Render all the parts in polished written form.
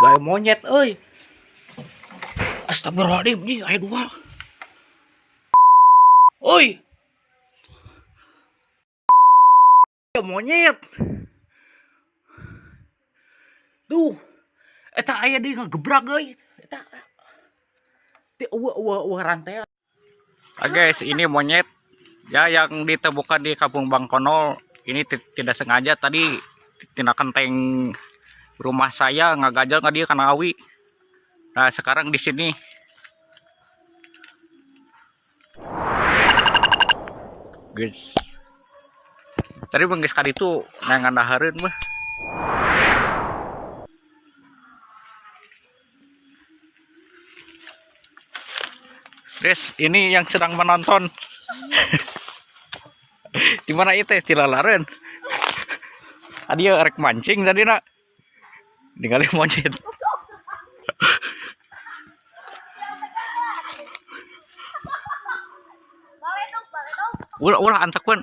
Siga monyet euy. Astagfirullahaladzim, nih aya dua. Oi. Monyet. Tuh. Eta aya deui ngagebrak euy. Eta. Ti eueuh eueuh eueuh rantai. Ah, guys, ini monyet ya yang ditemukan di Kampung Bangkonol. Ini tidak sengaja tadi tina kenteng rumah saya ngagajal nggak dia kana awi. Nah, sekarang di sini. Guys. Tadi bang geus itu neangan dahareun mah. Guys, ini yang sedang menonton. Di mana itu tilalareun? Tadi ya rek mancing tadi nak. Ningali monyet. Ulah ulah antakeun.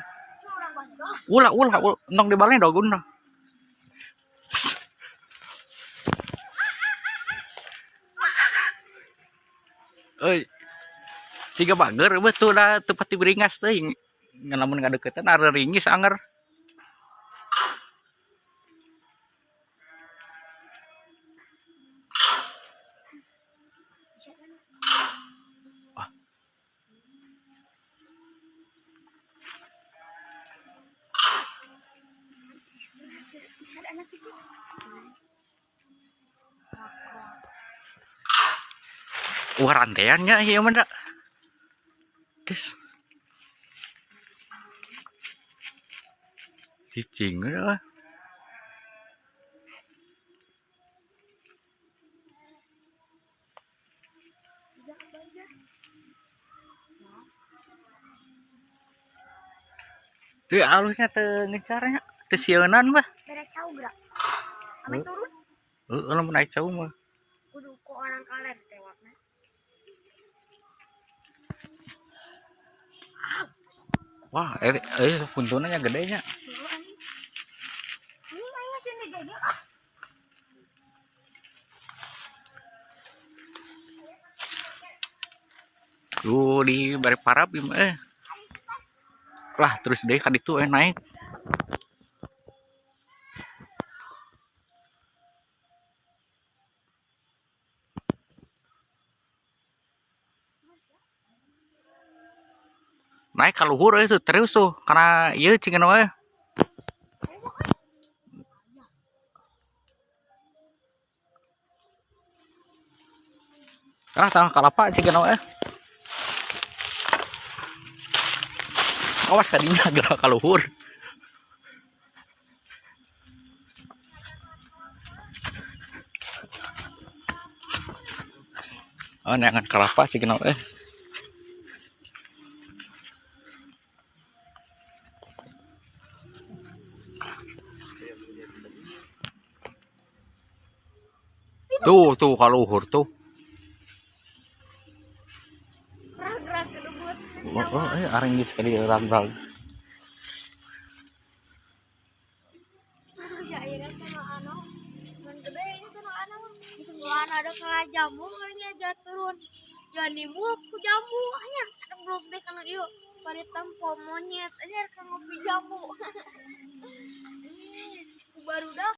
Ulah ulah ulah entong dibaledog guna. Euy. Siga bager betul dah teu pati beringas teuing. Lamun ngadeukeutan areringis anger. Ah. Wah, ranteannya ieu mah da. Des. Cicing lah. Tuh alusnya teu ngecarnya, teu sieunan mah. Bere cau gerak. Ame turun. Heeh, lamun naik cau mah. Kudu ku orang kaler tewakna. Wah, puntunanya gedenya. Ini aing mah cenah jadi ah. Tuh di bari parab ieu mah eh. Lah terus deui ka ditu naik. Naik ka luhur euy tuh terus tuh karena ieu cing we. Ah, tanah kalapa cing we. Awas kadinya gerak ka luhur. Oh, neangan kalapa cing we. Tuh, tuh kaluhur tuh. Rag-rag kedubut. Oh, oh, aring geus kali rag-rag. Syairnya teh nu anu. Mun gede ini teh nu anu. Ditungguan ada kalah jambu kalinya aja turun. Jangan nimul ku jambu anyar belum deh kana ieu bari tempo monyet anyar ka ngopi jambu. Ku barudak.